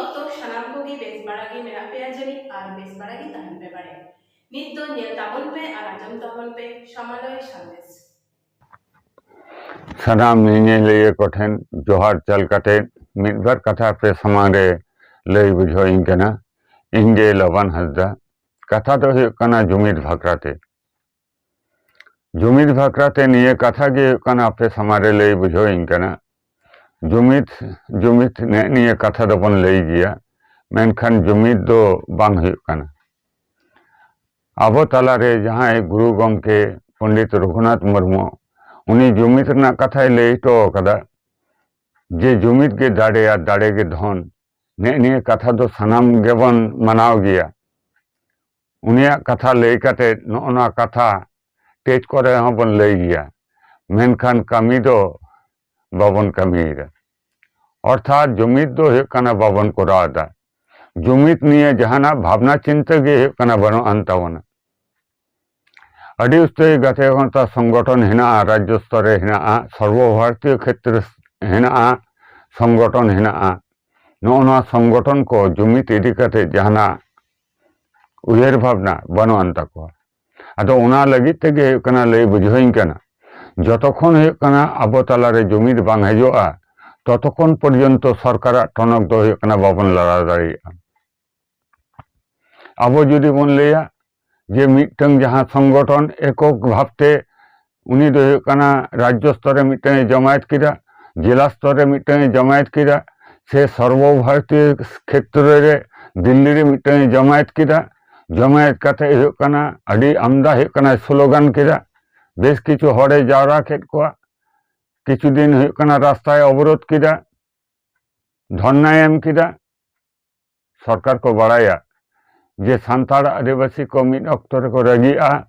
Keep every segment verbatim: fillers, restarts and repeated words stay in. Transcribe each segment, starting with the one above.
ᱚᱠᱛᱚ ᱥᱟᱱᱟᱢ ᱠᱚᱜᱮ ᱵᱮᱥ ᱵᱟᱲᱟ ᱜᱮ ᱢᱮᱱᱟᱜ ᱯᱮᱭᱟ ᱡᱟᱹᱱᱤᱡ ᱟᱨ ᱵᱮᱥ ᱵᱟᱲᱟ ᱜᱮ ᱛᱟᱦᱮᱱ ᱯᱮ ᱵᱟᱲᱮ᱾ ᱱᱤᱛ ᱫᱚ ᱧᱮᱞ ᱛᱟᱵᱚᱱ ᱯᱮ ᱟᱨ ᱟᱸᱡᱚᱢ ᱛᱟᱵᱚᱱ ᱯᱮ ᱥᱟᱢᱟᱞᱚᱭ ᱥᱟᱸᱫᱮᱥ᱾ ᱥᱟᱱᱟᱢ ᱧᱮᱧᱮᱞᱤᱭᱟᱹ ᱠᱚᱴᱷᱮᱱ ᱡᱚᱦᱟᱨ ᱪᱟᱞ ᱠᱟᱛᱮ ᱢᱤᱫ ᱵᱟᱨ ᱠᱟᱛᱷᱟ ᱟᱯᱮ ᱥᱟᱢᱟᱝ ᱨᱮ ᱞᱟᱹᱭ ᱵᱩᱡᱷᱟᱹᱣ ᱤᱧ ᱠᱟᱱᱟ᱾ ᱤᱧ ᱜᱮ ᱞᱚᱵᱟᱱ ᱦᱟᱸᱥᱫᱟ᱾ ᱠᱟᱛᱷᱟ ᱫᱚ ᱦᱩᱭᱩᱜ ᱠᱟᱱᱟ ᱡᱩᱢᱤᱫ ᱵᱷᱟᱠᱨᱟ ᱛᱮ᱾ ᱡᱩᱢᱤᱫ ᱵᱷᱟᱠᱨᱟ ᱛᱮ ᱱᱤᱭᱟᱹ ᱠᱟᱛᱷᱟ ᱜᱮ ᱦᱩᱭᱩᱜ ᱠᱟᱱᱟ ᱟᱯᱮ ᱥᱟᱢᱟᱝ ᱨᱮ ᱞᱟᱹᱭ ᱵᱩᱡᱷᱟᱹᱣ ᱤᱧ ᱠᱟᱱᱟ᱾ ᱡᱩᱢᱤᱫ, ᱡᱩᱢᱤᱫ ᱱᱮᱜ ᱱᱤᱭᱟᱹ ᱠᱟᱛᱷᱟ ᱫᱚᱵᱚᱱ ᱞᱟᱹᱭ ᱜᱮᱭᱟ, ᱢᱮᱱᱠᱷᱟᱱ ᱡᱩᱢᱤᱫ ᱫᱚ ᱵᱟᱝ ᱦᱩᱭᱩᱜ ᱠᱟᱱᱟ᱾ ᱟᱵᱚ ᱛᱟᱞᱟᱨᱮ ᱡᱟᱦᱟᱸᱭ ᱜᱩᱨᱩ ᱜᱚᱢᱠᱮ ᱯᱚᱱᱰᱤᱛ ᱨᱚᱜᱷᱩᱱᱟᱛᱷ ᱢᱩᱨᱢᱩ, ᱩᱱᱤ ᱡᱩᱢᱤᱫ ᱨᱮᱱᱟᱜ ᱠᱟᱛᱷᱟᱭ ᱞᱟᱹᱭ ᱦᱚᱴᱚ ᱟᱠᱟᱫᱟ ᱡᱮ ᱡᱩᱢᱤᱫ ᱜᱮ ᱫᱟᱲᱮ ᱟᱨ ᱫᱟᱲᱮ ᱜᱮ ᱫᱷᱚᱱ᱾ ᱱᱮᱜ ᱱᱤᱭᱟᱹ ᱠᱟᱛᱷᱟ ᱫᱚ ᱥᱟᱱᱟᱢ ᱜᱮᱵᱚᱱ ᱢᱟᱱᱟᱣ ᱜᱮᱭᱟ᱾ ᱩᱱᱤᱭᱟᱜ ᱠᱟᱛᱷᱟ ᱞᱟᱹᱭ ᱠᱟᱛᱮ ᱱᱚᱜᱼᱚ ᱱᱚᱣᱟ ᱠᱟᱛᱷᱟ ᱥᱴᱮᱡᱽ ᱠᱚᱨᱮ ᱦᱚᱸᱵᱚᱱ ᱞᱟᱹᱭ ᱜᱮᱭᱟ, ᱢᱮᱱᱠᱷᱟᱱ ᱠᱟᱹᱢᱤ ᱫᱚ ᱵᱟᱵᱚᱱ ᱠᱟᱹᱢᱤᱭᱮᱫᱟ᱾ ᱚᱨᱛᱷᱟᱛ ᱡᱩᱢᱤᱫ ᱫᱚ ᱦᱩᱭᱩᱜ ᱠᱟᱱᱟ ᱵᱟᱵᱚᱱ ᱠᱚᱨᱟᱣ ᱮᱫᱟ᱾ ᱡᱩᱢᱤᱫ ᱱᱤᱭᱮ ᱡᱟᱦᱟᱱᱟᱜ ᱵᱷᱟᱵᱽᱱᱟ ᱪᱤᱱᱛᱟᱹ ᱜᱮ ᱦᱩᱭᱩᱜ ᱠᱟᱱᱟ ᱵᱟᱹᱱᱩᱜ ᱟᱱ ᱛᱟᱵᱚᱱᱟ᱾ ᱟᱹᱰᱤ ᱩᱥᱛᱟᱹᱭ ᱜᱟᱛᱮ ᱜᱟᱶᱛᱟ ᱥᱚᱝᱜᱚᱴᱷᱚᱱ ᱦᱮᱱᱟᱜᱼᱟ, ᱨᱟᱡᱽᱡᱚ ᱥᱛᱚᱨ ᱨᱮ ᱦᱮᱱᱟᱜᱼᱟ, ᱥᱚᱨᱵᱚ ᱵᱷᱟᱨᱚᱛᱤᱭᱚ ᱠᱷᱮᱛᱨᱮ ᱦᱮᱱᱟᱜᱼᱟ, ᱥᱚᱝᱜᱚᱴᱷᱚᱱ ᱦᱮᱱᱟᱜᱼᱟ᱾ ᱱᱚᱜᱼᱚ ᱱᱚᱣᱟ ᱥᱚᱝᱜᱚᱴᱷᱚᱱ ᱠᱚ ᱡᱩᱢᱤᱫ ᱤᱫᱤ ᱠᱟᱛᱮ ᱡᱟᱦᱟᱱᱟᱜ ᱩᱭᱦᱟᱹᱨ ᱵᱷᱟᱵᱽᱱᱟ ᱵᱟᱹᱱᱩᱜ ᱟᱱ ᱛᱟᱠᱚᱣᱟ᱾ ᱟᱫᱚ ᱚᱱᱟ ᱞᱟᱹᱜᱤᱫ ᱛᱮᱜᱮ ᱦᱩᱭᱩᱜ ᱠᱟᱱᱟ ᱞᱟᱹᱭ ᱵᱩᱡᱷᱟᱹᱣᱤᱧ ᱠᱟᱱᱟ, ᱡᱚᱛᱚᱠᱷᱚᱱ ᱦᱩᱭᱩᱜ ᱠᱟᱱᱟ ᱟᱵᱚ ᱛᱟᱞᱟᱨᱮ ᱡᱩᱢᱤᱫ ᱵᱟᱝ ᱦᱤᱡᱩᱜᱼᱟ, ᱛᱚᱛᱚᱠᱷᱚᱱ ᱯᱚᱨᱡᱚᱱᱛᱚ ᱥᱚᱨᱠᱟᱨᱟᱜ ᱴᱚᱱᱚᱠ ᱫᱚ ᱦᱩᱭᱩᱜ ᱠᱟᱱᱟ ᱵᱟᱵᱚᱱ ᱞᱟᱲᱟᱣ ᱫᱟᱲᱮᱭᱟᱜᱼᱟ᱾ ᱟᱵᱚ ᱡᱩᱫᱤ ᱵᱚᱱ ᱞᱟᱹᱭᱟ ᱡᱮ ᱢᱤᱫᱴᱟᱝ ᱡᱟᱦᱟᱸ ᱥᱚᱝᱜᱚᱴᱷᱚᱱ ᱮᱠᱚᱠ ᱵᱷᱟᱵᱽᱛᱮ ᱩᱱᱤ ᱫᱚ ᱦᱩᱭᱩᱜ ᱠᱟᱱᱟ ᱨᱟᱡᱽᱡᱚ ᱥᱛᱚᱨ ᱨᱮ ᱢᱤᱫᱴᱟᱝ ᱮ ᱡᱚᱢᱟᱭᱮᱛ ᱠᱮᱫᱟ, ᱡᱮᱞᱟ ᱥᱛᱚᱨ ᱨᱮ ᱢᱤᱫᱴᱟᱝ ᱮ ᱡᱚᱢᱟᱭᱮᱛ ᱠᱮᱫᱟ, ᱥᱮ ᱥᱚᱨᱵᱚ ᱵᱷᱟᱨᱚᱛᱤᱭᱚ ᱠᱷᱮᱛᱨᱚ ᱨᱮ ᱫᱤᱞᱞᱤ ᱨᱮ ᱢᱤᱫᱴᱟᱝ ᱮ ᱡᱚᱢᱟᱭᱮᱛ ᱠᱮᱫᱟ᱾ ᱡᱚᱢᱟᱭᱮᱛ ᱠᱟᱛᱮ ᱦᱩᱭᱩᱜ ᱠᱟᱱᱟ ᱟᱹᱰᱤ ᱟᱢᱫᱟ ᱦᱩᱭᱩᱜ ᱠᱟᱱᱟ ᱥᱞᱳᱜᱟᱱ ᱠᱮᱫᱟ, ᱵᱮᱥ ᱠᱤᱪᱷᱩ ᱦᱚᱲᱮ ᱡᱟᱣᱨᱟ ᱠᱮᱫ ᱠᱚᱣᱟ, ᱠᱤᱪᱷᱩ ᱫᱤᱱ ᱦᱩᱭᱩᱜ ᱠᱟᱱᱟ ᱨᱟᱥᱛᱟᱭ ᱚᱵᱚᱨᱳᱫᱷ ᱠᱮᱫᱟ, ᱫᱷᱚᱨᱱᱟᱭ ᱮᱢ ᱠᱮᱫᱟ᱾ ᱥᱚᱨᱠᱟᱨ ᱠᱚ ᱵᱟᱲᱟᱭᱟ ᱡᱮ ᱥᱟᱱᱛᱟᱲ ᱟᱹᱫᱤᱵᱟᱹᱥᱤ ᱠᱚ ᱢᱤᱫ ᱚᱠᱛᱚ ᱨᱮᱠᱚ ᱨᱟᱹᱜᱤᱜᱼᱟ,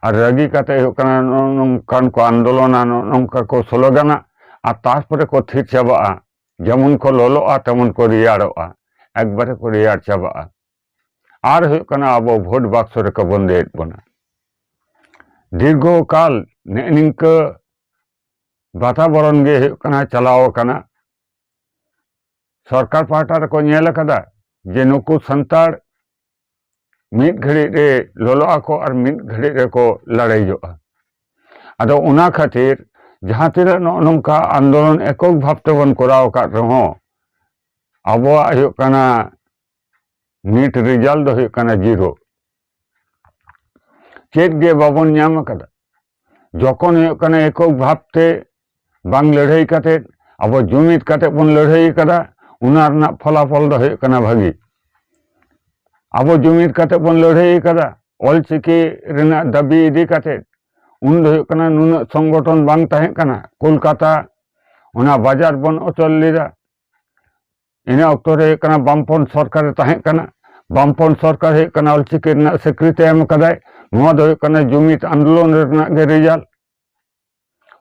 ᱟᱨ ᱨᱟᱹᱜᱤ ᱠᱟᱛᱮ ᱦᱩᱭᱩᱜ ᱠᱟᱱᱟ ᱱᱚᱜᱼᱚ ᱱᱚᱝᱠᱟᱱ ᱠᱚ ᱟᱱᱫᱳᱞᱚᱱᱟ, ᱱᱚᱜᱼᱚ ᱱᱚᱝᱠᱟ ᱠᱚ ᱥᱞᱳᱜᱟᱱᱟ, ᱟᱨ ᱛᱟᱨᱯᱚᱨᱮ ᱠᱚ ᱛᱷᱤᱨ ᱪᱟᱵᱟᱜᱼᱟ᱾ ᱡᱮᱢᱚᱱ ᱠᱚ ᱞᱚᱞᱚᱜᱼᱟ ᱛᱮᱢᱚᱱ ᱠᱚ ᱨᱮᱭᱟᱲᱚᱜᱼᱟ, ᱮᱠᱵᱟᱨᱮ ᱠᱚ ᱨᱮᱭᱟᱲ ᱪᱟᱵᱟᱜᱼᱟ᱾ ᱟᱨ ᱦᱩᱭᱩᱜ ᱠᱟᱱᱟ ᱟᱵᱚ ᱵᱷᱳᱴ ᱵᱟᱠᱥᱚ ᱨᱮᱠᱚ ᱵᱚᱱᱫᱮᱭᱮᱫ ᱵᱚᱱᱟ᱾ ᱫᱤᱨᱜᱷᱚ ᱠᱟᱞ ᱱᱮᱜᱼᱮ ᱱᱤᱝᱠᱟᱹ ᱵᱟᱛᱟᱵᱚᱨᱚᱱ ᱜᱮ ᱦᱩᱭᱩᱜ ᱠᱟᱱᱟ ᱪᱟᱞᱟᱣ ᱟᱠᱟᱱᱟ᱾ ᱥᱚᱨᱠᱟᱨ ᱯᱟᱦᱴᱟ ᱨᱮᱠᱚ ᱧᱮᱞ ᱟᱠᱟᱫᱟ ᱡᱮ ᱱᱩᱠᱩ ᱥᱟᱱᱛᱟᱲ ᱢᱤᱫ ᱜᱷᱟᱹᱲᱤᱡ ᱨᱮ ᱞᱚᱞᱚᱜ ᱟᱠᱚ ᱟᱨ ᱢᱤᱫ ᱜᱷᱟᱹᱲᱤᱡ ᱨᱮᱠᱚ ᱞᱟᱲᱮᱡᱚᱜᱼᱟ᱾ ᱟᱫᱚ ᱚᱱᱟ ᱠᱷᱟᱹᱛᱤᱨ ᱡᱟᱦᱟᱸ ᱛᱤᱱᱟᱹᱜ ᱱᱚᱜᱼᱚ ᱱᱚᱝᱠᱟ ᱟᱱᱫᱳᱞᱚᱱ ᱮᱠᱚᱠ ᱵᱷᱟᱵ ᱛᱮᱵᱚᱱ ᱠᱚᱨᱟᱣ ᱟᱠᱟᱫ ᱨᱮᱦᱚᱸ, ᱟᱵᱚᱣᱟᱜ ᱦᱩᱭᱩᱜ ᱠᱟᱱᱟ ᱱᱤᱴ ᱨᱮᱡᱟᱞᱴ ᱫᱚ ᱦᱩᱭᱩᱜ ᱠᱟᱱᱟ ᱡᱤᱨᱳ᱾ ᱪᱮᱫ ᱜᱮ ᱵᱟᱵᱚᱱ ᱧᱟᱢ ᱟᱠᱟᱫᱟ᱾ ᱡᱚᱠᱷᱚᱱ ᱦᱩᱭᱩᱜ ᱠᱟᱱᱟ ᱮᱠᱚᱠ ᱵᱷᱟᱵ ᱛᱮ ᱵᱟᱝ ᱞᱟᱹᱲᱦᱟᱹᱭ ᱠᱟᱛᱮ, ᱟᱵᱚ ᱡᱩᱢᱤᱫ ᱠᱟᱛᱮ ᱵᱚᱱ ᱞᱟᱹᱲᱦᱟᱹᱭ ᱟᱠᱟᱫᱟ, ᱚᱱᱟ ᱨᱮᱱᱟᱜ ᱯᱷᱚᱞᱟᱯᱷᱚᱞ ᱫᱚ ᱦᱩᱭᱩᱜ ᱠᱟᱱᱟ ᱵᱷᱟᱹᱜᱤ᱾ ᱟᱵᱚ ᱡᱩᱢᱤᱫ ᱠᱟᱛᱮ ᱵᱚᱱ ᱞᱟᱹᱲᱦᱟᱹᱭ ᱟᱠᱟᱫᱟ ᱚᱞᱪᱤᱠᱤ ᱨᱮᱱᱟᱜ ᱫᱟᱹᱵᱤ ᱤᱫᱤ ᱠᱟᱛᱮ᱾ ᱩᱱ ᱫᱚ ᱦᱩᱭᱩᱜ ᱠᱟᱱᱟ ᱱᱩᱱᱟᱹᱜ ᱥᱚᱝᱜᱚᱴᱷᱚᱱ ᱵᱟᱝ ᱛᱟᱦᱮᱸ ᱠᱟᱱᱟ᱾ ᱠᱳᱞᱠᱟᱛᱟ ᱚᱱᱟ ᱵᱟᱡᱟᱨ ᱵᱚᱱ ᱚᱪᱚᱞ ᱞᱮᱫᱟ᱾ ᱤᱱᱟᱹ ᱚᱠᱛᱚ ᱨᱮ ᱦᱩᱭᱩᱜ ᱠᱟᱱᱟ ᱵᱟᱢᱯᱚᱱ ᱥᱚᱨᱠᱟᱨᱮ ᱛᱟᱦᱮᱸ ᱠᱟᱱᱟ᱾ ᱵᱟᱢᱯᱚᱱ ᱥᱚᱨᱠᱟᱨ ᱦᱩᱭᱩᱜ ᱠᱟᱱᱟ ᱚᱞᱪᱤᱠᱤ ᱨᱮᱱᱟᱜ ᱥᱤᱠᱨᱤᱛᱤ ᱮᱢ ᱠᱟᱫᱟᱭ᱾ ᱱᱚᱣᱟ ᱫᱚ ᱦᱩᱭᱩᱜ ᱠᱟᱱᱟ ᱡᱩᱢᱤᱫ ᱟᱱᱫᱳᱞᱚᱱ ᱨᱮᱱᱟᱜ ᱜᱮ ᱨᱮᱡᱟᱞᱴ᱾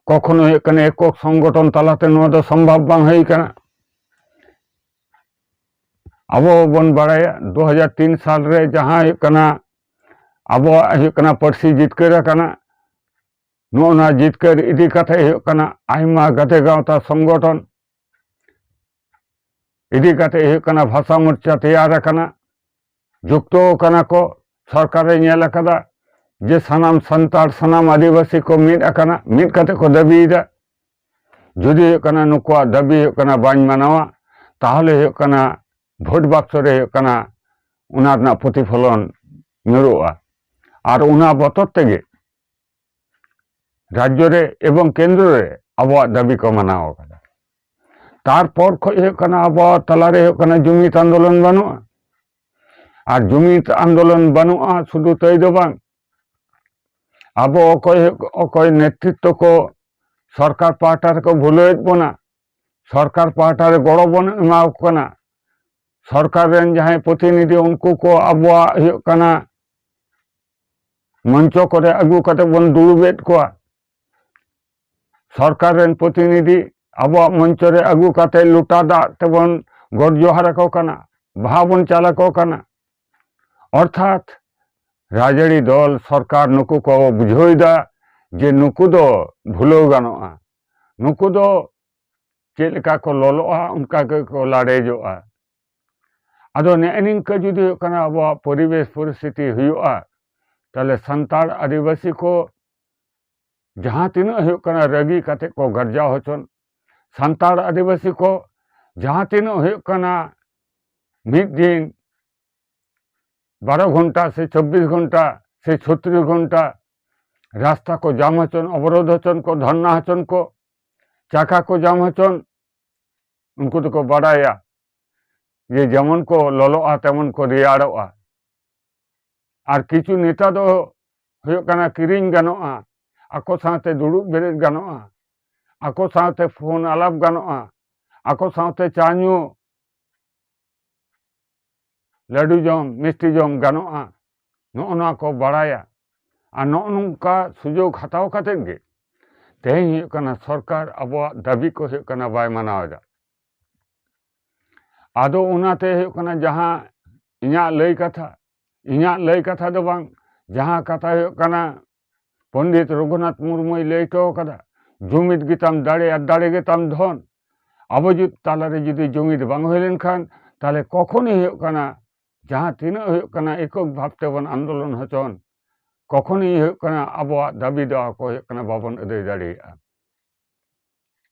ᱠᱚᱠᱷᱚᱱᱳ ᱦᱩᱭᱩᱜ ᱠᱟᱱᱟ ᱮᱠᱚᱠ ᱥᱚᱝᱜᱚᱴᱷᱚᱱ ᱛᱟᱞᱟᱛᱮ ᱱᱚᱣᱟ ᱫᱚ ᱥᱚᱢᱵᱷᱚᱵ ᱵᱟᱝ ᱦᱩᱭ ᱠᱟᱱᱟ᱾ ᱟᱵᱚ ᱵᱚᱱ ᱵᱟᱲᱟᱭᱟ ᱫᱩ ᱦᱟᱡᱟᱨ ᱛᱤᱱ ᱥᱟᱞ ᱨᱮ ᱡᱟᱦᱟᱸ ᱦᱩᱭᱩᱜ ᱠᱟᱱᱟ ᱟᱵᱚᱣᱟᱜ ᱦᱩᱭᱩᱜ ᱠᱟᱱᱟ ᱯᱟᱹᱨᱥᱤ ᱡᱤᱛᱠᱟᱹᱨ ᱟᱠᱟᱱᱟ᱾ ᱱᱚᱜᱼᱚ ᱱᱚᱣᱟ ᱡᱤᱛᱠᱟᱹᱨ ᱤᱫᱤ ᱠᱟᱛᱮ ᱦᱩᱭᱩᱜ ᱠᱟᱱᱟ ᱟᱭᱢᱟ ᱜᱟᱛᱮ ᱜᱟᱶᱛᱟ ᱥᱚᱝᱜᱚᱴᱷᱚᱱ ᱤᱫᱤ ᱠᱟᱛᱮ ᱦᱩᱭᱩᱜ ᱠᱟᱱᱟ ᱵᱷᱟᱥᱟ ᱢᱳᱨᱪᱟ ᱛᱮᱭᱟᱨ ᱟᱠᱟᱱᱟ, ᱡᱩᱠᱛᱚ ᱟᱠᱟᱱᱟ ᱠᱚ ᱥᱚᱨᱠᱟᱨ ᱮ ᱧᱮᱞ ᱟᱠᱟᱫᱟ ᱡᱮ ᱥᱟᱱᱟᱢ ᱥᱟᱱᱛᱟᱲ, ᱥᱟᱱᱟᱢ ᱟᱹᱫᱤᱵᱟᱹᱥᱤ ᱠᱚ ᱢᱤᱫ ᱟᱠᱟᱱᱟ, ᱢᱤᱫ ᱠᱟᱛᱮ ᱠᱚ ᱫᱟᱹᱵᱤᱭᱮᱫᱟ᱾ ᱡᱩᱫᱤ ᱦᱩᱭᱩᱜ ᱠᱟᱱᱟ ᱱᱩᱠᱩᱣᱟᱜ ᱫᱟᱹᱵᱤ ᱦᱩᱭᱩᱜ ᱠᱟᱱᱟ ᱵᱟᱹᱧ ᱢᱟᱱᱟᱣᱟ, ᱛᱟᱦᱚᱞᱮ ᱦᱩᱭᱩᱜ ᱠᱟᱱᱟ ᱵᱷᱳᱴ ᱵᱟᱠᱥᱚ ᱨᱮ ᱦᱩᱭᱩᱜ ᱠᱟᱱᱟ ᱚᱱᱟ ᱨᱮᱱᱟᱜ ᱯᱨᱚᱛᱤᱯᱷᱚᱞᱚᱱ ᱧᱩᱨᱩᱜᱼᱟ᱾ ᱟᱨ ᱚᱱᱟ ᱵᱚᱛᱚᱨ ᱛᱮᱜᱮ ᱨᱟᱡᱽᱡᱚ ᱨᱮ ᱮᱵᱚᱝ ᱠᱮᱱᱫᱨᱚ ᱨᱮ ᱟᱵᱚᱣᱟᱜ ᱫᱟᱹᱵᱤ ᱠᱚ ᱢᱟᱱᱟᱣ ᱟᱠᱟᱫᱟ᱾ ᱛᱟᱨᱯᱚᱨ ᱠᱷᱚᱱ ᱦᱩᱭᱩᱜ ᱠᱟᱱᱟ ᱟᱵᱚᱣᱟᱜ ᱛᱟᱞᱟᱨᱮ ᱦᱩᱭᱩᱜ ᱠᱟᱱᱟ ᱡᱩᱢᱤᱫ ᱟᱱᱫᱳᱞᱚᱱ ᱵᱟᱹᱱᱩᱜᱼᱟ᱾ ᱟᱨ ᱡᱩᱢᱤᱫ ᱟᱱᱫᱳᱞᱚᱱ ᱵᱟᱹᱱᱩᱜᱼᱟ ᱥᱩᱫᱷᱩ ᱛᱟᱹᱭ ᱫᱚ ᱵᱟᱝ, ᱟᱵᱚ ᱚᱠᱚᱭ, ᱚᱠᱚᱭ ᱱᱮᱛᱨᱤᱛᱛᱚ ᱠᱚ ᱥᱚᱨᱠᱟᱨ ᱯᱟᱦᱴᱟ ᱨᱮᱠᱚ ᱵᱷᱩᱞᱟᱹᱣᱮᱫ ᱵᱚᱱᱟ, ᱥᱚᱨᱠᱟᱨ ᱯᱟᱦᱴᱟ ᱨᱮ ᱜᱚᱲᱚ ᱵᱚᱱ ᱮᱢᱟ ᱠᱚ ᱠᱟᱱᱟ, ᱥᱚᱨᱠᱟᱨ ᱨᱮᱱ ᱡᱟᱦᱟᱸᱭ ᱯᱨᱚᱛᱤᱱᱤᱫᱷᱤ ᱩᱱᱠᱩ ᱠᱚ ᱟᱵᱚᱣᱟᱜ ᱦᱩᱭᱩᱜ ᱠᱟᱱᱟ ᱢᱚᱧᱪᱚ ᱠᱚᱨᱮ ᱟᱹᱜᱩ ᱠᱟᱛᱮ ᱵᱚᱱ ᱫᱩᱲᱩᱵᱮᱫ ᱠᱚᱣᱟ᱾ ᱥᱚᱨᱠᱟᱨ ᱨᱮᱱ ᱯᱨᱚᱛᱤᱱᱤᱫᱷᱤ ᱟᱵᱚᱣᱟᱜ ᱢᱚᱧᱪᱚ ᱨᱮ ᱟᱹᱜᱩ ᱠᱟᱛᱮ ᱞᱚᱴᱟ ᱫᱟᱜ ᱛᱮᱵᱚᱱ ᱜᱚᱰ ᱡᱚᱦᱟᱨ ᱟᱠᱚ ᱠᱟᱱᱟ, ᱵᱟᱦᱟ ᱵᱚᱱ ᱪᱟᱞ ᱟᱠᱚ ᱠᱟᱱᱟ᱾ ᱚᱨᱛᱷᱟᱛ ᱨᱟᱡᱽᱟᱹᱨᱤ ᱫᱚᱞ, ᱥᱚᱨᱠᱟᱨ ᱱᱩᱠᱩ ᱠᱚ ᱵᱩᱡᱷᱟᱹᱣ ᱮᱫᱟ ᱡᱮ ᱱᱩᱠᱩ ᱫᱚ ᱵᱷᱩᱞᱟᱹᱣ ᱜᱟᱱᱚᱜᱼᱟ, ᱱᱩᱠᱩ ᱫᱚ ᱪᱮᱫ ᱞᱮᱠᱟ ᱠᱚ ᱞᱚᱞᱚᱜᱼᱟ, ᱚᱱᱠᱟ ᱜᱮᱠᱚ ᱞᱟᱲᱮᱡᱚᱜᱼᱟ᱾ ᱟᱫᱚ ᱱᱮᱜᱼᱮ ᱱᱤᱝᱠᱟᱹ ᱡᱩᱫᱤ ᱦᱩᱭᱩᱜ ᱠᱟᱱᱟ ᱟᱵᱚᱣᱟᱜ ᱯᱚᱨᱤᱵᱮᱥ ᱯᱚᱨᱤᱥᱛᱷᱤᱛᱤ ᱦᱩᱭᱩᱜᱼᱟ, ᱛᱟᱦᱞᱮ ᱥᱟᱱᱛᱟᱲ ᱟᱹᱫᱤᱵᱟᱹᱥᱤ ᱠᱚ ᱡᱟᱦᱟᱸ ᱛᱤᱱᱟᱹᱜ ᱦᱩᱭᱩᱜ ᱠᱟᱱᱟ ᱨᱟᱹᱜᱤ ᱠᱟᱛᱮ ᱠᱚ ᱜᱟᱨᱡᱟᱣ ᱦᱚᱪᱚᱱ, ᱥᱟᱱᱛᱟᱲ ᱟᱹᱫᱤᱵᱟᱹᱥᱤ ᱠᱚ ᱡᱟᱦᱟᱸ ᱛᱤᱱᱟᱹᱜ ᱦᱩᱭᱩᱜ ᱠᱟᱱᱟ ᱢᱤᱫ ᱫᱤᱱ ᱵᱟᱨᱚ ᱜᱷᱚᱱᱴᱟ ᱥᱮ ᱪᱚᱵᱵᱤᱥ ᱜᱷᱚᱱᱴᱟ ᱥᱮ ᱪᱷᱚᱛᱨᱤᱥ ᱜᱷᱚᱱᱴᱟ ᱨᱟᱥᱛᱟ ᱠᱚ ᱡᱟᱢ ᱦᱚᱪᱚᱱ, ᱚᱵᱚᱨᱳᱫᱷ ᱦᱚᱪᱚᱱ ᱠᱚ, ᱫᱷᱚᱨᱱᱟ ᱦᱚᱪᱚᱱ ᱠᱚ, ᱪᱟᱠᱟ ᱠᱚ ᱡᱟᱢ ᱦᱚᱪᱚᱱ, ᱩᱱᱠᱩ ᱫᱚᱠᱚ ᱵᱟᱰᱟᱭᱟ ᱡᱮ ᱡᱮᱢᱚᱱ ᱠᱚ ᱞᱚᱞᱚᱜᱼᱟ ᱛᱮᱢᱚᱱ ᱠᱚ ᱨᱮᱭᱟᱲᱚᱜᱼᱟ᱾ ᱟᱨ ᱠᱤᱪᱷᱩ ᱱᱮᱛᱟ ᱫᱚ ᱦᱩᱭᱩᱜ ᱠᱟᱱᱟ ᱠᱤᱨᱤᱧ ᱜᱟᱱᱚᱜᱼᱟ, ᱟᱠᱚ ᱥᱟᱶᱛᱮ ᱫᱩᱲᱩᱵ ᱵᱮᱨᱮᱫ ᱜᱟᱱᱚᱜᱼᱟ, ᱟᱠᱚ ᱥᱟᱶᱛᱮ ᱯᱷᱳᱱ ᱟᱞᱟᱯ ᱜᱟᱱᱚᱜᱼᱟ, ᱟᱠᱚ ᱥᱟᱶᱛᱮ ᱪᱟ ᱧᱩ, ᱞᱟᱹᱰᱩ ᱡᱚᱢ, ᱢᱤᱥᱴᱤ ᱡᱚᱢ ᱜᱟᱱᱚᱜᱼᱟ, ᱱᱚᱜᱼᱚ ᱱᱚᱣᱟ ᱠᱚ ᱵᱟᱲᱟᱭᱟ᱾ ᱟᱨ ᱱᱚᱜᱼᱚ ᱱᱚᱝᱠᱟ ᱥᱩᱡᱳᱜᱽ ᱦᱟᱛᱟᱣ ᱠᱟᱛᱮᱫ ᱜᱮ ᱛᱮᱦᱮᱧ ᱦᱩᱭᱩᱜ ᱠᱟᱱᱟ ᱥᱚᱨᱠᱟᱨ ᱟᱵᱚᱣᱟᱜ ᱫᱟᱹᱵᱤ ᱠᱚ ᱦᱩᱭᱩᱜ ᱠᱟᱱᱟ ᱵᱟᱭ ᱢᱟᱱᱟᱣ ᱮᱫᱟ᱾ ᱟᱫᱚ ᱚᱱᱟᱛᱮ ᱦᱩᱭᱩᱜ ᱠᱟᱱᱟ ᱡᱟᱦᱟᱸ ᱤᱧᱟᱹᱜ ᱞᱟᱹᱭ ᱠᱟᱛᱷᱟ, ᱤᱧᱟᱹᱜ ᱞᱟᱹᱭ ᱠᱟᱛᱷᱟ ᱫᱚ ᱵᱟᱝ, ᱡᱟᱦᱟᱸ ᱠᱟᱛᱷᱟ ᱦᱩᱭᱩᱜ ᱠᱟᱱᱟ ᱯᱚᱱᱰᱤᱛ ᱨᱚᱜᱷᱩᱱᱟᱛᱷ ᱢᱩᱨᱢᱩᱭ ᱞᱟᱹᱭ ᱦᱚᱴᱚ ᱟᱠᱟᱫᱟ, "ᱡᱩᱢᱤᱫ ᱜᱮᱛᱟᱢ ᱫᱟᱲᱮ ᱟᱨ ᱫᱟᱲᱮ ᱜᱮᱛᱟᱢ ᱫᱷᱚᱱ᱾" ᱟᱵᱚ ᱡᱩᱫᱤ ᱛᱟᱞᱟᱨᱮ ᱡᱩᱫᱤ ᱡᱩᱢᱤᱫ ᱵᱟᱝ ᱦᱩᱭ ᱞᱮᱱᱠᱷᱟᱱ, ᱛᱟᱦᱞᱮ ᱠᱚᱠᱷᱚᱱᱤ ᱦᱩᱭᱩᱜ ᱠᱟᱱᱟ ᱡᱟᱦᱟᱸ ᱛᱤᱱᱟᱹᱜ ᱦᱩᱭᱩᱜ ᱠᱟᱱᱟ ᱮᱠᱚᱠ ᱵᱷᱟᱵ ᱛᱮᱵᱚᱱ ᱟᱱᱫᱳᱞᱚᱱ ᱦᱚᱪᱚᱱ, ᱠᱚᱠᱷᱚᱱᱤ ᱦᱩᱭᱩᱜ ᱠᱟᱱᱟ ᱟᱵᱚᱣᱟᱜ ᱫᱟᱹᱵᱤ ᱫᱟᱣᱟ ᱠᱚ ᱦᱩᱭᱩᱜ ᱠᱟᱱᱟ ᱵᱟᱵᱚᱱ ᱟᱹᱫᱟᱹᱭ ᱫᱟᱲᱮᱭᱟᱜᱼᱟ᱾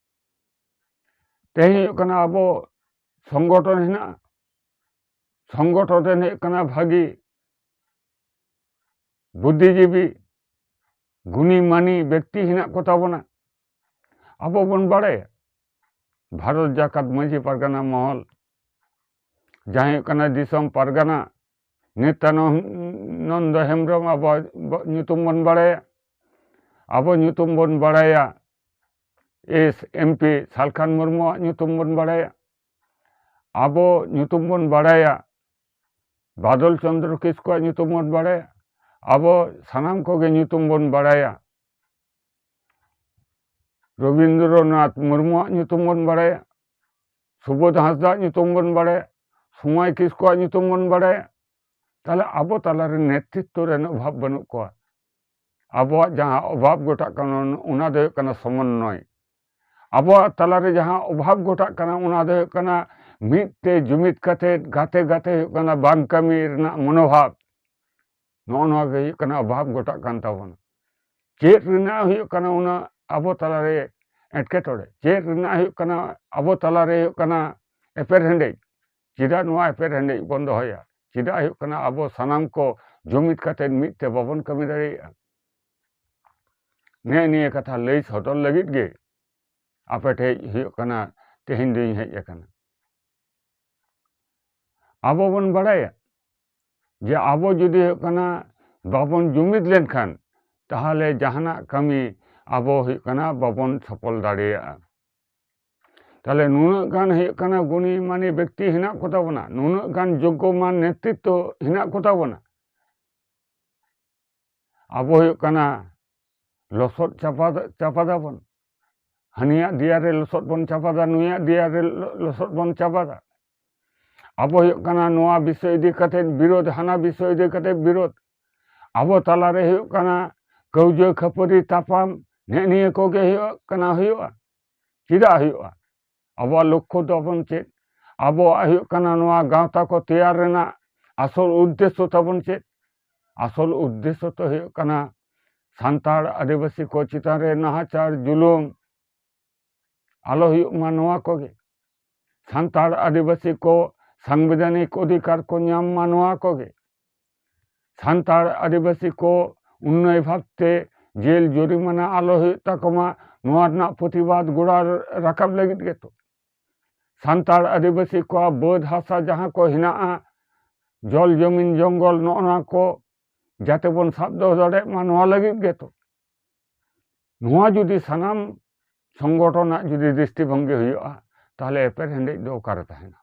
ᱛᱮᱦᱮᱧ ᱦᱩᱭᱩᱜ ᱠᱟᱱᱟ ᱟᱵᱚ ᱥᱚᱝᱜᱚᱴᱷᱚᱱ ᱦᱮᱱᱟᱜᱼᱟ, ᱥᱚᱝᱜᱚᱴᱷᱚᱱ ᱨᱮᱱ ᱦᱩᱭᱩᱜ ᱠᱟᱱᱟ ᱵᱷᱟᱹᱜᱤ ᱵᱩᱫᱽᱫᱷᱤᱡᱤᱵᱤ, ᱜᱩᱱᱤ ᱢᱟᱱᱤ ᱵᱮᱠᱛᱤ ᱦᱮᱱᱟᱜ ᱠᱚ ᱛᱟᱵᱚᱱᱟ᱾ ᱟᱵᱚ ᱵᱚᱱ ᱵᱟᱲᱟᱭᱟ ᱵᱷᱟᱨᱚᱛ ᱡᱟᱠᱟᱛ ᱢᱟᱹᱡᱷᱤ ᱯᱟᱨᱜᱟᱱᱟ ᱢᱚᱦᱚᱞ, ᱡᱟᱦᱟᱸᱭ ᱦᱩᱭᱩᱜ ᱠᱟᱱᱟ ᱫᱤᱥᱚᱢ ᱯᱟᱨᱜᱟᱱᱟ ᱱᱤᱛᱭᱟᱱᱚᱱᱫᱚ ᱦᱮᱢᱵᱨᱚᱢ, ᱟᱵᱚ ᱧᱩᱛᱩᱢ ᱵᱚᱱ ᱵᱟᱲᱟᱭᱟ, ᱟᱵᱚ ᱧᱩᱛᱩᱢ ᱵᱚᱱ ᱵᱟᱲᱟᱭᱟ, ᱮᱥ ᱮᱢ ᱯᱤ ᱥᱟᱞᱠᱷᱟᱱ ᱢᱩᱨᱢᱩᱣᱟᱜ ᱧᱩᱛᱩᱢ ᱵᱚᱱ ᱵᱟᱲᱟᱭᱟ, ᱟᱵᱚ ᱧᱩᱛᱩᱢ ᱵᱚᱱ ᱵᱟᱲᱟᱭᱟ, ᱵᱟᱫᱚᱞ ᱪᱚᱱᱫᱨᱚ ᱠᱤᱥᱠᱩᱣᱟᱜ ᱧᱩᱛᱩᱢ ᱵᱚᱱ ᱵᱟᱲᱟᱭᱟ, ᱟᱵᱚ ᱥᱟᱱᱟᱢ ᱠᱚᱜᱮ ᱧᱩᱛᱩᱢ ᱵᱚᱱ ᱵᱟᱲᱟᱭᱟ, ᱨᱚᱵᱤᱱᱫᱨᱚᱱᱟᱛᱷ ᱢᱩᱨᱢᱩᱣᱟᱜ ᱧᱩᱛᱩᱢ ᱵᱚᱱ ᱵᱟᱲᱟᱭᱟ, ᱥᱩᱵᱳᱫᱷ ᱦᱟᱸᱥᱫᱟᱜ ᱧᱩᱛᱩᱢ ᱵᱚᱱ ᱵᱟᱲᱟᱭᱟ, ᱥᱚᱢᱟᱭ ᱠᱤᱥᱠᱩᱣᱟᱜ ᱧᱩᱛᱩᱢ ᱵᱚᱱ ᱵᱟᱲᱟᱭᱟ, ᱛᱟᱦᱞᱮ ᱟᱵᱚ ᱛᱟᱞᱟᱨᱮ ᱱᱮᱛᱨᱤᱛᱛᱚ ᱨᱮᱱ ᱚᱵᱷᱟᱵᱽ ᱵᱟᱹᱱᱩᱜ ᱠᱚᱣᱟ᱾ ᱟᱵᱚᱣᱟᱜ ᱡᱟᱦᱟᱸ ᱚᱵᱷᱟᱵᱽ ᱜᱷᱚᱴᱟᱜ ᱠᱟᱱᱟ, ᱚᱱᱟ ᱫᱚ ᱦᱩᱭᱩᱜ ᱠᱟᱱᱟ ᱥᱚᱢᱚᱱᱱᱚᱭ᱾ ᱟᱵᱚᱣᱟᱜ ᱛᱟᱞᱟᱨᱮ ᱡᱟᱦᱟᱸ ᱚᱵᱷᱟᱵᱽ ᱜᱷᱚᱴᱟᱜ ᱠᱟᱱᱟ, ᱚᱱᱟ ᱫᱚ ᱦᱩᱭᱩᱜ ᱠᱟᱱᱟ ᱢᱤᱫ ᱛᱮ ᱡᱩᱢᱤᱫ ᱠᱟᱛᱮ ᱜᱟᱛᱮ ᱜᱟᱛᱮ ᱦᱩᱭᱩᱜ ᱠᱟᱱᱟ ᱵᱟᱝ ᱠᱟᱹᱢᱤ ᱨᱮᱱᱟᱜ ᱢᱚᱱᱳᱵᱷᱟᱵᱽ᱾ ᱱᱚᱜᱼᱚ ᱱᱚᱣᱟ ᱜᱮ ᱦᱩᱭᱩᱜ ᱠᱟᱱᱟ ᱚᱵᱷᱟᱵᱽ ᱜᱷᱚᱴᱟᱜ ᱠᱟᱱ ᱛᱟᱵᱚᱱᱟ᱾ ᱪᱮᱫ ᱨᱮᱱᱟᱜ ᱦᱩᱭᱩᱜ ᱠᱟᱱᱟ ᱚᱱᱟ ᱟᱵᱚ ᱛᱟᱞᱟᱨᱮ ᱮᱴᱠᱮᱴᱚᱬᱮ? ᱪᱮᱫ ᱨᱮᱱᱟᱜ ᱦᱩᱭᱩᱜ ᱠᱟᱱᱟ ᱟᱵᱚ ᱛᱟᱞᱟᱨᱮ ᱦᱩᱭᱩᱜ ᱠᱟᱱᱟ ᱮᱯᱮᱨ ᱦᱮᱸᱰᱮᱡ? ᱪᱮᱫᱟᱜ ᱱᱚᱣᱟ ᱮᱯᱮᱨ ᱦᱮᱸᱰᱮᱡ ᱵᱚᱱ ᱫᱚᱦᱚᱭᱟ? ᱪᱮᱫᱟᱜ ᱦᱩᱭᱩᱜ ᱠᱟᱱᱟ ᱟᱵᱚ ᱥᱟᱱᱟᱢ ᱠᱚ ᱡᱩᱢᱤᱫ ᱠᱟᱛᱮ ᱢᱤᱫ ᱛᱮ ᱵᱟᱵᱚᱱ ᱠᱟᱹᱢᱤ ᱫᱟᱲᱮᱭᱟᱜᱼᱟ? ᱱᱮᱜᱼᱮ ᱱᱤᱭᱟᱹ ᱠᱟᱛᱷᱟ ᱞᱟᱹᱭ ᱥᱚᱫᱚᱨ ᱞᱟᱹᱜᱤᱫ ᱜᱮ ᱟᱯᱮ ᱴᱷᱮᱡ ᱦᱩᱭᱩᱜ ᱠᱟᱱᱟ ᱛᱮᱦᱮᱧ ᱫᱩᱧ ᱦᱮᱡ ᱟᱠᱟᱱᱟ᱾ ᱟᱵᱚ ᱵᱚᱱ ᱵᱟᱲᱟᱭᱟ ᱡᱮ ᱟᱵᱚ ᱡᱩᱫᱤ ᱦᱩᱭᱩᱜ ᱠᱟᱱᱟ ᱵᱟᱵᱚᱱ ᱡᱩᱢᱤᱫ ᱞᱮᱱᱠᱷᱟᱱ, ᱛᱟᱦᱚᱞᱮ ᱡᱟᱦᱟᱱᱟᱜ ᱠᱟᱹᱢᱤ ᱟᱵᱚ ᱦᱩᱭᱩᱜ ᱠᱟᱱᱟ ᱵᱟᱵᱚᱱ ᱥᱚᱯᱷᱚᱞ ᱫᱟᱲᱮᱭᱟᱜᱼᱟ᱾ ᱛᱟᱦᱚᱞᱮ ᱱᱩᱱᱟᱹᱜ ᱜᱟᱱ ᱦᱩᱭᱩᱜ ᱠᱟᱱᱟ ᱜᱩᱱᱤ ᱢᱟᱱᱤ ᱵᱮᱠᱛᱤ ᱦᱮᱱᱟᱜ ᱠᱚᱛᱟ ᱵᱚᱱᱟ, ᱱᱩᱱᱟᱹᱜ ᱜᱟᱱ ᱡᱳᱜᱽᱜᱚᱢᱟᱱ ᱱᱮᱛᱨᱤᱛᱛᱚ ᱦᱮᱱᱟᱜ ᱠᱚᱛᱟ ᱵᱚᱱᱟ, ᱟᱵᱚ ᱦᱩᱭᱩᱜ ᱠᱟᱱᱟ ᱞᱚᱥᱚᱫ ᱪᱟᱯᱟ, ᱪᱟᱯᱟ ᱫᱟᱵᱚᱱ᱾ ᱦᱟᱹᱱᱤᱭᱟᱜ ᱫᱮᱭᱟ ᱨᱮ ᱞᱚᱥᱚᱫ ᱵᱚᱱ ᱪᱟᱯᱟᱫᱟ, ᱱᱩᱭᱟᱜ ᱫᱮᱭᱟ ᱨᱮ ᱞᱚ-, ᱞᱚᱥᱚᱫ ᱵᱚᱱ ᱪᱟᱯᱟᱫᱟ᱾ ᱟᱵᱚ ᱦᱩᱭᱩᱜ ᱠᱟᱱᱟ ᱱᱚᱣᱟ ᱵᱤᱥᱚᱭ ᱤᱫᱤ ᱠᱟᱛᱮ ᱵᱤᱨᱳᱫᱷ, ᱦᱟᱱᱟ ᱵᱤᱥᱚᱭ ᱤᱫᱤ ᱠᱟᱛᱮ ᱵᱤᱨᱳᱫᱷ᱾ ᱟᱵᱚ ᱛᱟᱞᱟᱨᱮ ᱦᱩᱭᱩᱜ ᱠᱟᱱᱟ ᱠᱟᱹᱣᱡᱟᱹ ᱠᱷᱟᱹᱯᱟᱹᱨᱤ ᱛᱟᱯᱟᱢ, ᱱᱮᱜ ᱱᱤᱭᱟᱹ ᱠᱚᱜᱮ ᱦᱩᱭᱩᱜ ᱠᱟᱱᱟ, ᱦᱩᱭᱩᱜᱼᱟ᱾ ᱪᱮᱫᱟᱜ ᱦᱩᱭᱩᱜᱼᱟ? ᱟᱵᱚᱣᱟᱜ ᱞᱚᱠᱠᱷᱚ ᱛᱟᱵᱚᱱ ᱪᱮᱫ? ᱟᱵᱚᱣᱟᱜ ᱦᱩᱭᱩᱜ ᱠᱟᱱᱟ ᱱᱚᱣᱟ ᱜᱟᱶᱛᱟ ᱠᱚ ᱛᱮᱭᱟᱨ ᱨᱮᱱᱟᱜ ᱟᱥᱚᱞ ᱩᱫᱽᱫᱮᱥᱥᱚ ᱛᱟᱵᱚᱱ ᱪᱮᱫ? ᱟᱥᱚᱞ ᱩᱫᱽᱫᱮᱥᱥᱚ ᱛᱚ ᱦᱩᱭᱩᱜ ᱠᱟᱱᱟ ᱥᱟᱱᱛᱟᱲ ᱟᱹᱫᱤᱵᱟᱹᱥᱤ ᱠᱚ ᱪᱮᱛᱟᱱ ᱨᱮ ᱱᱟᱦᱟᱪᱟᱨ ᱡᱩᱞᱩᱢ ᱟᱞᱚ ᱦᱩᱭᱩᱜ ᱢᱟ, ᱱᱚᱣᱟ ᱠᱚᱜᱮ᱾ ᱥᱟᱱᱛᱟᱲ ᱟᱹᱫᱤᱵᱟᱹᱥᱤ ᱠᱚ ᱥᱟᱝᱵᱤᱫᱷᱟᱱᱤᱠ ᱚᱫᱷᱤᱠᱟᱨ ᱠᱚ ᱧᱟᱢ ᱢᱟ, ᱱᱚᱣᱟ ᱠᱚᱜᱮ᱾ ᱥᱟᱱᱛᱟᱲ ᱟᱹᱫᱤᱵᱟᱹᱥᱤ ᱠᱚ ᱩᱱᱱᱚᱭ ᱵᱷᱟᱵᱽᱛᱮ ᱡᱮᱞ ᱡᱩᱨᱤᱢᱟᱱᱟ ᱟᱞᱚ ᱦᱩᱭᱩᱜ ᱛᱟᱠᱚ ᱢᱟ, ᱱᱚᱣᱟ ᱨᱮᱱᱟᱜ ᱯᱨᱚᱛᱤᱵᱟᱫ ᱜᱚᱲᱟ ᱨᱟᱠᱟᱵ ᱞᱟᱹᱜᱤᱫ ᱜᱮᱛᱚ᱾ ᱥᱟᱱᱛᱟᱲ ᱟᱹᱫᱤᱵᱟᱹᱥᱤ ᱠᱚᱣᱟᱜ ᱵᱟᱹᱫᱽ ᱦᱟᱥᱟ ᱡᱟᱦᱟᱸ ᱠᱚ ᱦᱮᱱᱟᱜᱼᱟ, ᱡᱚᱞ ᱡᱚᱢᱤᱱ ᱡᱚᱝᱜᱚᱞ, ᱱᱚᱜᱼᱚ ᱱᱚᱣᱟ ᱠᱚ ᱡᱟᱛᱮ ᱵᱚᱱ ᱥᱟᱵ ᱫᱚᱦᱚ ᱫᱟᱲᱮᱭᱟᱜ ᱢᱟ, ᱱᱚᱣᱟ ᱞᱟᱹᱜᱤᱫ ᱜᱮᱛᱚ᱾ ᱱᱚᱣᱟ ᱡᱩᱫᱤ ᱥᱟᱱᱟᱢ ᱥᱚᱝᱜᱚᱴᱷᱚᱱᱟᱜ ᱡᱩᱫᱤ ᱫᱨᱤᱥᱴᱤᱵᱷᱚᱝᱜᱤ ᱦᱩᱭᱩᱜᱼᱟ, ᱛᱟᱦᱚᱞᱮ ᱮᱯᱮᱨ ᱦᱮᱸᱰᱮᱡ ᱫᱚ ᱚᱠᱟᱨᱮ ᱛᱟᱦᱮᱱᱟ?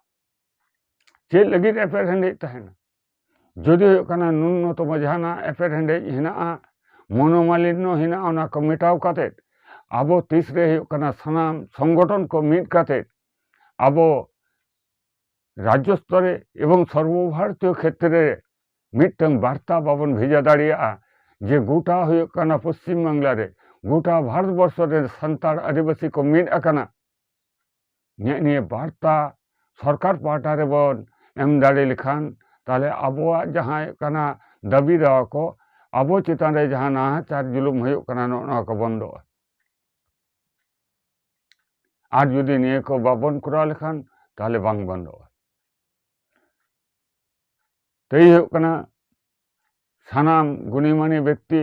ᱪᱮᱫ ᱞᱟᱹᱜᱤᱫ ᱮᱯᱮᱨ ᱦᱮᱸᱰᱮᱡ ᱛᱟᱦᱮᱱᱟ? ᱡᱩᱫᱤ ᱦᱩᱭᱩᱜ ᱠᱟᱱᱟ ᱱᱩᱱᱱᱚᱛᱚᱢᱚ ᱡᱟᱦᱟᱱᱟᱜ ᱮᱯᱮᱨ ᱦᱮᱸᱰᱮᱡ ᱦᱮᱱᱟᱜᱼᱟ, ᱢᱚᱱᱳᱢᱟᱞᱤᱱᱱᱚ ᱦᱮᱱᱟᱜᱼᱟ, ᱚᱱᱟ ᱠᱚ ᱢᱮᱴᱟᱣ ᱠᱟᱛᱮ ᱟᱵᱚ ᱛᱤᱥᱨᱮ ᱦᱩᱭᱩᱜ ᱠᱟᱱᱟ ᱥᱟᱱᱟᱢ ᱥᱚᱝᱜᱚᱴᱷᱚᱱ ᱠᱚ ᱢᱤᱫ ᱠᱟᱛᱮ ᱟᱵᱚ ᱨᱟᱡᱽᱡᱚ ᱥᱛᱚᱨᱮ ᱮᱵᱚᱝ ᱥᱚᱨᱵᱚ ᱵᱷᱟᱨᱚᱛᱤᱭᱚ ᱠᱷᱮᱛᱨᱮ ᱨᱮ ᱢᱤᱫᱴᱟᱝ ᱵᱟᱨᱛᱟ ᱵᱟᱵᱚᱱ ᱵᱷᱮᱡᱟ ᱫᱟᱲᱮᱭᱟᱜᱼᱟ ᱡᱮ ᱜᱚᱴᱟ ᱦᱩᱭᱩᱜ ᱠᱟᱱᱟ ᱯᱚᱥᱪᱤᱢ ᱵᱟᱝᱞᱟ ᱨᱮ ᱜᱚᱴᱟ ᱵᱷᱟᱨᱚᱛ ᱵᱚᱨᱥᱚ ᱨᱮ ᱥᱟᱱᱛᱟᱲ ᱟᱹᱫᱤᱵᱟᱹᱥᱤ ᱠᱚ ᱢᱤᱫ ᱟᱠᱟᱱᱟ᱾ ᱱᱮᱜᱼᱮ ᱱᱤᱭᱟᱹ ᱵᱟᱨᱛᱟ ᱥᱚᱨᱠᱟᱨ ᱯᱟᱦᱴᱟ ᱨᱮᱵᱚᱱ ᱮᱢ ᱫᱟᱲᱮ ᱞᱮᱠᱷᱟᱱ, ᱛᱟᱦᱞᱮ ᱟᱵᱚᱣᱟᱜ ᱡᱟᱦᱟᱸ ᱦᱩᱭᱩᱜ ᱠᱟᱱᱟ ᱫᱟᱹᱵᱤ ᱫᱟᱣᱟ ᱠᱚ, ᱟᱵᱚ ᱪᱮᱛᱟᱱ ᱨᱮ ᱡᱟᱦᱟᱸ ᱱᱟᱦᱟᱪᱟᱨ ᱡᱩᱞᱩᱢ ᱦᱩᱭᱩᱜ ᱠᱟᱱᱟ, ᱱᱚᱜᱼᱚ ᱱᱚᱣᱟ ᱠᱚ ᱵᱚᱱᱫᱚᱜᱼᱟ᱾ ᱟᱨ ᱡᱩᱫᱤ ᱱᱤᱭᱟᱹ ᱠᱚ ᱵᱟᱵᱚᱱ ᱠᱚᱨᱟᱣ ᱞᱮᱠᱷᱟᱱ, ᱛᱟᱦᱞᱮ ᱵᱟᱝ ᱵᱚᱱᱫᱚᱜᱼᱟ᱾ ᱛᱮᱭ ᱦᱩᱭᱩᱜ ᱠᱟᱱᱟ, ᱥᱟᱱᱟᱢ ᱜᱩᱱᱤᱢᱟᱱᱤ ᱵᱮᱠᱛᱤ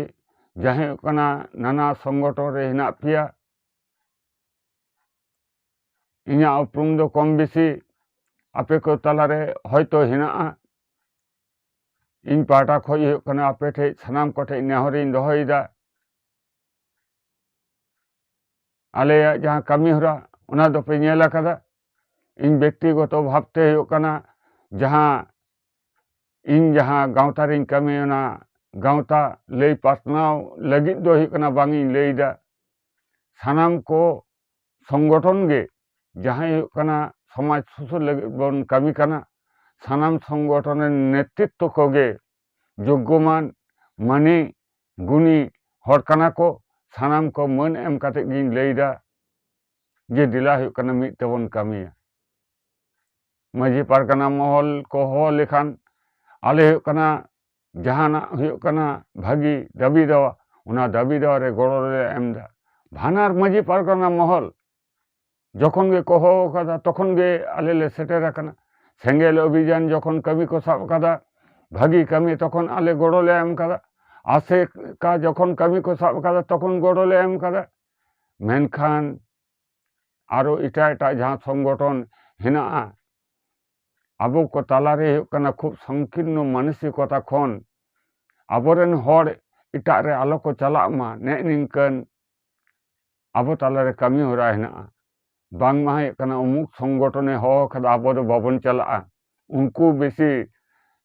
ᱡᱟᱦᱟᱸᱭ ᱦᱩᱭᱩᱜ ᱠᱟᱱᱟ ᱱᱟᱱᱟ ᱥᱚᱝᱜᱚᱴᱷᱚᱱ ᱨᱮ ᱦᱮᱱᱟᱜ ᱯᱮᱭᱟ, ᱤᱧᱟᱹᱜ ᱩᱯᱨᱩᱢ ᱫᱚ ᱠᱚᱢ ᱵᱮᱥᱤ ᱟᱯᱮ ᱠᱚ ᱛᱟᱞᱟᱨᱮ ᱦᱚᱭᱛᱳ ᱦᱮᱱᱟᱜᱼᱟ᱾ ᱤᱧ ᱯᱟᱦᱴᱟ ᱠᱷᱚᱱ ᱦᱩᱭᱩᱜ ᱠᱟᱱᱟ ᱟᱯᱮ ᱴᱷᱮᱱ, ᱥᱟᱱᱟᱢ ᱠᱚᱴᱷᱮᱱ ᱱᱮᱦᱚᱨᱤᱧ ᱫᱚᱦᱚᱭᱮᱫᱟ, ᱟᱞᱮᱭᱟᱜ ᱡᱟᱦᱟᱸ ᱠᱟᱹᱢᱤ ᱦᱚᱨᱟ ᱚᱱᱟ ᱫᱚᱯᱮ ᱧᱮᱞ ᱟᱠᱟᱫᱟ᱾ ᱤᱧ ᱵᱮᱠᱛᱤᱜᱚᱛᱚ ᱵᱷᱟᱵᱽᱛᱮ ᱦᱩᱭᱩᱜ ᱠᱟᱱᱟ ᱡᱟᱦᱟᱸ ᱤᱧ ᱡᱟᱦᱟᱸ ᱜᱟᱶᱛᱟ ᱨᱤᱧ ᱠᱟᱹᱢᱤ, ᱚᱱᱟ ᱜᱟᱶᱛᱟ ᱞᱟᱹᱭ ᱯᱟᱥᱱᱟᱣ ᱞᱟᱹᱜᱤᱫ ᱫᱚ ᱦᱩᱭᱩᱜ ᱠᱟᱱᱟ ᱵᱟᱝ ᱤᱧ ᱞᱟᱹᱭᱫᱟ᱾ ᱥᱟᱱᱟᱢ ᱠᱚ ᱥᱚᱝᱜᱚᱴᱷᱚᱱ ᱜᱮ ᱡᱟᱦᱟᱸᱭ ᱦᱩᱭᱩᱜ ᱠᱟᱱᱟ ᱥᱚᱢᱟᱡᱽ ᱥᱩᱥᱟᱹᱨ ᱞᱟᱹᱜᱤᱫ ᱵᱚᱱ ᱠᱟᱹᱢᱤ ᱠᱟᱱᱟ, ᱥᱟᱱᱟᱢ ᱥᱚᱝᱜᱚᱴᱷᱚᱱ ᱨᱮᱱ ᱱᱮᱛᱨᱤᱛᱵ ᱠᱚᱜᱮ ᱡᱳᱜᱽᱜᱚᱢᱟᱱ, ᱢᱟᱹᱱᱤ, ᱜᱩᱱᱤ ᱦᱚᱲ ᱠᱟᱱᱟ ᱠᱚ᱾ ᱥᱟᱱᱟᱢ ᱠᱚ ᱢᱟᱹᱱ ᱮᱢ ᱠᱟᱛᱮ ᱜᱤᱧ ᱞᱟᱹᱭᱫᱟ ᱡᱮ ᱫᱮᱞᱟ ᱦᱩᱭᱩᱜ ᱠᱟᱱᱟ ᱢᱤᱫ ᱛᱮᱵᱚᱱ ᱠᱟᱹᱢᱤᱭᱟ᱾ ᱢᱟᱹᱡᱷᱤ ᱯᱟᱨᱜᱟᱱᱟ ᱢᱚᱦᱚᱞ ᱠᱚ ᱦᱚᱦᱚ ᱞᱮᱠᱷᱟᱱ ᱟᱞᱮ ᱦᱩᱭᱩᱜ ᱠᱟᱱᱟ ᱡᱟᱦᱟᱱᱟᱜ ᱦᱩᱭᱩᱜ ᱠᱟᱱᱟ ᱵᱷᱟᱹᱜᱤ ᱫᱟᱹᱵᱤ ᱫᱟᱣᱟ, ᱚᱱᱟ ᱫᱟᱹᱵᱤ ᱫᱟᱣᱟ ᱨᱮ ᱜᱚᱲᱚ ᱞᱮ ᱮᱢ ᱮᱫᱟ᱾ ᱵᱟᱱᱟᱨ ᱢᱟᱹᱡᱷᱤ ᱯᱟᱨᱜᱟᱱᱟ ᱢᱚᱦᱚᱞ ᱡᱚᱠᱷᱚᱱ ᱜᱮ ᱠᱚ ᱦᱚᱦᱚ ᱟᱠᱟᱫᱟ, ᱛᱚᱠᱷᱚᱱ ᱜᱮ ᱟᱞᱮ ᱞᱮ ᱥᱮᱴᱮᱨ ᱟᱠᱟᱱᱟ᱾ ᱥᱮᱸᱜᱮᱞ ᱚᱵᱷᱤᱡᱟᱱ ᱡᱚᱠᱷᱚᱱ ᱠᱟᱹᱢᱤ ᱠᱚ ᱥᱟᱵ ᱟᱠᱟᱫᱟ, ᱵᱷᱟᱹᱜᱤ ᱠᱟᱹᱢᱤ, ᱛᱚᱠᱷᱚᱱ ᱟᱞᱮ ᱜᱚᱲᱚ ᱞᱮ ᱮᱢ ᱟᱠᱟᱫᱟ᱾ ᱟᱥᱮᱠᱟ ᱡᱚᱠᱷᱚᱱ ᱠᱟᱹᱢᱤ ᱠᱚ ᱥᱟᱵ ᱟᱠᱟᱫᱟ, ᱛᱚᱠᱷᱚᱱ ᱜᱚᱲᱚ ᱞᱮ ᱮᱢ ᱟᱠᱟᱫᱟ᱾ ᱢᱮᱱᱠᱷᱟᱱ ᱟᱨᱚ ᱮᱴᱟᱜ ᱮᱴᱟᱜ ᱡᱟᱦᱟᱸ ᱥᱚᱝᱜᱚᱴᱷᱚᱱ ᱦᱮᱱᱟᱜᱼᱟ, ᱟᱵᱚ ᱠᱚ ᱛᱟᱞᱟᱨᱮ ᱦᱩᱭᱩᱜ ᱠᱟᱱᱟ ᱠᱷᱩᱵ ᱥᱚᱝᱠᱤᱨᱱᱚ ᱢᱟᱱᱚᱥᱤᱠᱚᱛᱟ ᱠᱷᱚᱱ ᱟᱵᱚᱨᱮᱱ ᱦᱚᱲ ᱮᱴᱟᱜ ᱨᱮ ᱟᱞᱚ ᱠᱚ ᱪᱟᱞᱟᱜ ᱢᱟ, ᱱᱮᱜᱼᱮ ᱱᱤᱝᱠᱟᱹᱱ ᱟᱵᱚ ᱛᱟᱞᱟᱨᱮ ᱠᱟᱹᱢᱤ ᱦᱚᱨᱟ ᱦᱮᱱᱟᱜᱼᱟ᱾ ᱵᱟᱝᱢᱟ ᱦᱩᱭᱩᱜ ᱠᱟᱱᱟ ᱩᱢᱩᱠ ᱥᱚᱝᱜᱚᱴᱷᱚᱱᱮ ᱦᱚᱦᱚ ᱠᱟᱫᱟ, ᱟᱵᱚ ᱫᱚ ᱵᱟᱵᱚᱱ ᱪᱟᱞᱟᱜᱼᱟ᱾ ᱩᱱᱠᱩ ᱵᱮᱥᱤ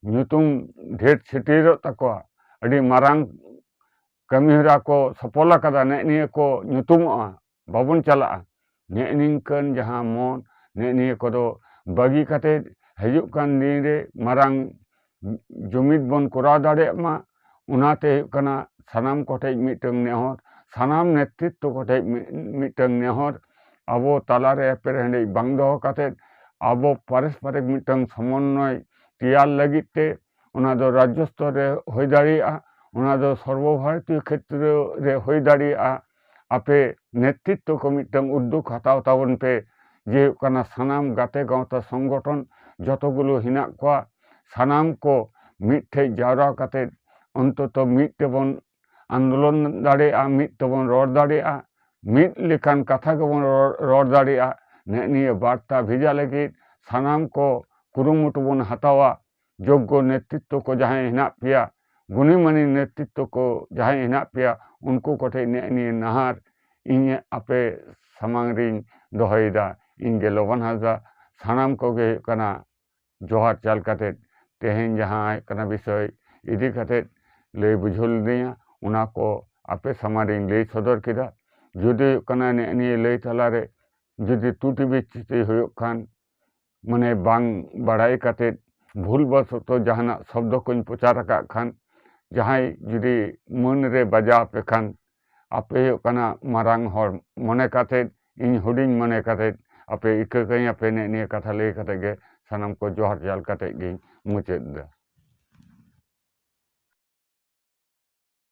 ᱧᱩᱛᱩᱢ ᱰᱷᱮᱨ ᱪᱷᱟᱹᱴᱭᱟᱹᱨᱚᱜ ᱛᱟᱠᱚᱣᱟ, ᱟᱹᱰᱤ ᱢᱟᱨᱟᱝ ᱠᱟᱹᱢᱤ ᱦᱚᱨᱟ ᱠᱚ ᱥᱚᱯᱷᱚᱞ ᱟᱠᱟᱫᱟ, ᱱᱮᱜᱼᱮ ᱱᱤᱭᱟᱹ ᱠᱚ ᱧᱩᱛᱩᱢᱚᱜᱼᱟ, ᱵᱟᱵᱚᱱ ᱪᱟᱞᱟᱜᱼᱟ᱾ ᱱᱮᱜᱼᱮ ᱱᱤᱝᱠᱟᱹᱱ ᱡᱟᱦᱟᱸ ᱢᱚᱱ, ᱱᱮᱜᱼᱮ ᱱᱤᱭᱟᱹ ᱠᱚᱫᱚ ᱵᱟᱹᱜᱤ ᱠᱟᱛᱮ ᱦᱤᱡᱩᱜ ᱠᱟᱱ ᱫᱤᱱ ᱨᱮ ᱢᱟᱨᱟᱝ ᱡᱩᱢᱤᱫ ᱵᱚᱱ ᱠᱚᱨᱟᱣ ᱫᱟᱲᱮᱭᱟᱜ ᱢᱟ᱾ ᱚᱱᱟᱛᱮ ᱦᱩᱭᱩᱜ ᱠᱟᱱᱟ ᱥᱟᱱᱟᱢ ᱠᱚᱴᱷᱮᱡ ᱢᱤᱫᱴᱟᱝ ᱱᱮᱦᱚᱨ, ᱥᱟᱱᱟᱢ ᱱᱮᱛᱨᱤᱛᱛᱚ ᱠᱚᱴᱷᱮᱱ ᱢᱤᱫᱴᱟᱝ ᱱᱮᱦᱚᱨ, ᱟᱵᱚ ᱛᱟᱞᱟᱨᱮ ᱮᱯᱮᱨᱦᱮᱸᱰᱮᱡ ᱵᱟᱝ ᱫᱚᱦᱚ ᱠᱟᱛᱮᱫ ᱟᱵᱚ ᱯᱟᱨᱚᱥᱯᱚᱨᱤᱠ ᱢᱤᱫᱴᱟᱝ ᱥᱚᱢᱚᱱᱱᱚᱭ ᱛᱮᱭᱟᱨ ᱞᱟᱹᱜᱤᱫ ᱛᱮ, ᱚᱱᱟ ᱫᱚ ᱨᱟᱡᱽᱡᱚ ᱥᱛᱚᱨ ᱨᱮ ᱦᱩᱭ ᱫᱟᱲᱮᱭᱟᱜᱼᱟ, ᱚᱱᱟ ᱫᱚ ᱥᱚᱨᱵᱚ ᱵᱷᱟᱨᱚᱛᱤᱭᱚ ᱠᱷᱮᱛᱨᱚ ᱨᱮ ᱦᱩᱭ ᱫᱟᱲᱮᱭᱟᱜᱼᱟ᱾ ᱟᱯᱮ ᱱᱮᱛᱨᱤᱛᱛᱚ ᱠᱚ ᱢᱤᱫᱴᱟᱝ ᱩᱫᱽᱫᱳᱜᱽ ᱦᱟᱛᱟᱣ ᱛᱟᱵᱚᱱ ᱯᱮ, ᱡᱮ ᱦᱩᱭᱩᱜ ᱠᱟᱱᱟ ᱥᱟᱱᱟᱢ ᱜᱟᱛᱮ ᱜᱟᱶᱛᱟ ᱥᱚᱝᱜᱚᱴᱷᱚᱱ ᱡᱚᱛᱚ ᱜᱩᱞᱳ ᱦᱮᱱᱟᱜ ᱠᱚᱣᱟ, ᱥᱟᱱᱟᱢ ᱠᱚ ᱢᱤᱫ ᱴᱷᱮᱡ ᱡᱟᱣᱨᱟ ᱠᱟᱛᱮᱫ ᱚᱱᱛᱚᱛᱚ ᱢᱤᱫ ᱛᱮᱵᱚᱱ ᱟᱱᱫᱳᱞᱚᱱ ᱫᱟᱲᱮᱭᱟᱜᱼᱟ, ᱢᱤᱫ ᱛᱮᱵᱚᱱ ᱨᱚᱲ ᱫᱟᱲᱮᱭᱟᱜᱼᱟ, ᱢᱤᱫ ᱞᱮᱠᱟᱱ ᱠᱟᱛᱷᱟ ᱜᱮᱵᱚᱱ ᱨᱚᱲ ᱫᱟᱲᱮᱭᱟᱜᱼᱟ᱾ ᱱᱮᱜᱼᱮ ᱱᱤᱭᱟᱹ ᱵᱟᱨᱛᱟ ᱵᱷᱮᱡᱟ ᱞᱟᱹᱜᱤᱫ ᱥᱟᱱᱟᱢ ᱠᱚ ᱠᱩᱨᱩᱢᱩᱴᱩ ᱵᱚᱱ ᱦᱟᱛᱟᱣᱟ᱾ ᱡᱳᱜᱽᱜᱚ ᱱᱮᱛᱨᱤᱛᱛᱚ ᱠᱚ ᱡᱟᱦᱟᱸᱭ ᱦᱮᱱᱟᱜ ᱯᱮᱭᱟ, ᱜᱩᱱᱤᱢᱟᱱᱤ ᱱᱮᱛᱨᱤᱛᱛᱚ ᱠᱚ ᱡᱟᱦᱟᱸᱭ ᱦᱮᱱᱟᱜ ᱯᱮᱭᱟ, ᱩᱱᱠᱩ ᱠᱚᱴᱷᱮᱱ ᱱᱮᱜᱼᱮ ᱱᱤᱭᱟᱹ ᱱᱟᱦᱟᱨ ᱤᱧ ᱟᱯᱮ ᱥᱟᱢᱟᱝ ᱨᱤᱧ ᱫᱚᱦᱚᱭᱮᱫᱟ᱾ ᱤᱧ ᱜᱮ ᱞᱚᱵᱟᱱ ᱦᱟᱸᱥᱫᱟ, ᱥᱟᱱᱟᱢ ᱠᱚᱜᱮ ᱦᱩᱭᱩᱜ ᱠᱟᱱᱟ ᱡᱚᱦᱟᱨ ᱪᱟᱞ ᱠᱟᱛᱮᱫ ᱛᱮᱦᱮᱧ ᱡᱟᱦᱟᱸ ᱦᱩᱭᱩᱜ ᱠᱟᱱᱟ ᱵᱤᱥᱚᱭ ᱤᱫᱤ ᱠᱟᱛᱮᱫ ᱞᱟᱹᱭ ᱵᱩᱡᱷᱟᱹᱣ ᱞᱤᱫᱤᱧᱟ, ᱚᱱᱟ ᱠᱚ ᱟᱯᱮ ᱥᱟᱢᱟᱝ ᱨᱤᱧ ᱞᱟᱹᱭ ᱥᱚᱫᱚᱨ ᱠᱮᱫᱟ᱾ ᱡᱩᱫᱤ ᱦᱩᱭᱩᱜ ᱠᱟᱱᱟ ᱱᱮᱜᱼᱮ ᱱᱤᱭᱟᱹ ᱞᱟᱹᱭ ᱛᱟᱞᱟᱨᱮ ᱡᱩᱫᱤ ᱛᱩᱴᱤ ᱵᱤᱪᱷᱩᱴᱤ ᱦᱩᱭᱩᱜ ᱠᱷᱟᱱ, ᱢᱟᱱᱮ ᱵᱟᱝ ᱵᱟᱲᱟᱭ ᱠᱟᱛᱮᱫ ᱵᱷᱩᱞ ᱵᱚᱥᱚᱛᱚ ᱡᱟᱦᱟᱱᱟᱜ ᱥᱚᱵᱫᱚ ᱠᱚᱧ ᱯᱨᱚᱪᱟᱨ ᱟᱠᱟᱫ ᱠᱷᱟᱱ, ᱡᱟᱦᱟᱸᱭ ᱡᱩᱫᱤ ᱢᱟᱹᱱ ᱨᱮ ᱵᱟᱡᱟᱣ ᱟᱯᱮ ᱠᱷᱟᱱ, ᱟᱯᱮ ᱦᱩᱭᱩᱜ ᱠᱟᱱᱟ ᱢᱟᱨᱟᱝ ᱦᱚᱲ ᱢᱚᱱᱮ ᱠᱟᱛᱮᱫ, ᱤᱧ ᱦᱩᱰᱤᱧ ᱢᱚᱱᱮ ᱠᱟᱛᱮᱫ ᱟᱯᱮ ᱤᱠᱟᱹ ᱠᱟᱹᱧ ᱟᱯᱮ ᱱᱮᱜᱼᱮ ᱱᱤᱭᱟᱹ ᱠᱟᱛᱷᱟ ᱞᱟᱹᱭ ᱠᱟᱛᱮᱫ ᱜᱮ ᱥᱟᱱᱟᱢ ᱠᱚ ᱡᱚᱦᱟᱨ ᱪᱟᱞ ᱠᱟᱛᱮᱫ ᱜᱤᱧ ᱢᱩᱪᱟᱹᱫ ᱮᱫᱟ᱾